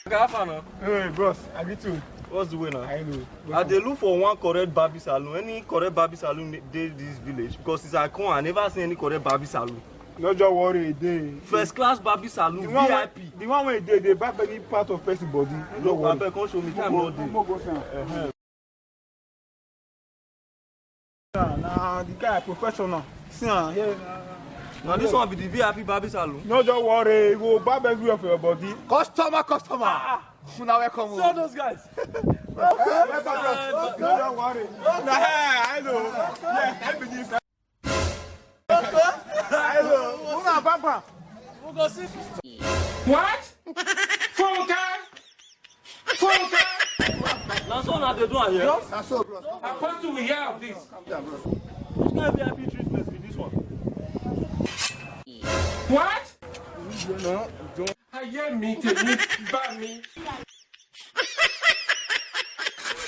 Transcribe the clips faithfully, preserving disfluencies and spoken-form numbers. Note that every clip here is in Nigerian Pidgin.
How far now? Hey, bros, I get you. What's the way now? I know. I dey look for one correct barber salon. Any correct barber salon dey this village? Because since I come, I never see any correct barber salon. No just worry, e dey. First class barber salon, the one V I P. The one wey dey, dey barb any part of person body. No, abeg, come show me. Time no dey. Go, go, go, go, go. Na the guy professional. See am here. Now this one be the V I P barber salon. No just worry, e go barb everywhere for your body. Customer, customer. Ah, una welcome. See all those guys. No just worry. Na here I know. Yes, I be this. I know. Una barb am. We go see. What? Funke! Funke! Na so una dey do am here? Yes, na so, bros. Apostle, we hear of this. Yeah, bros. Which kind V I P treatment be this one? What? Ayé mi, tèmi bá mi.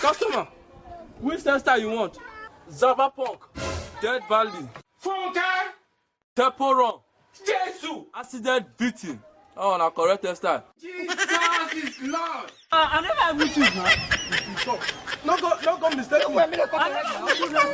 Customer, which hairstyle you want? Zaba punk, dead valley. Funke! Temple run. Jesus! Accident beating. Oh, na correct hairstyle. Jesus is Lord. Ah, I never even choose now. No go, no go mistake me. I never even choose now.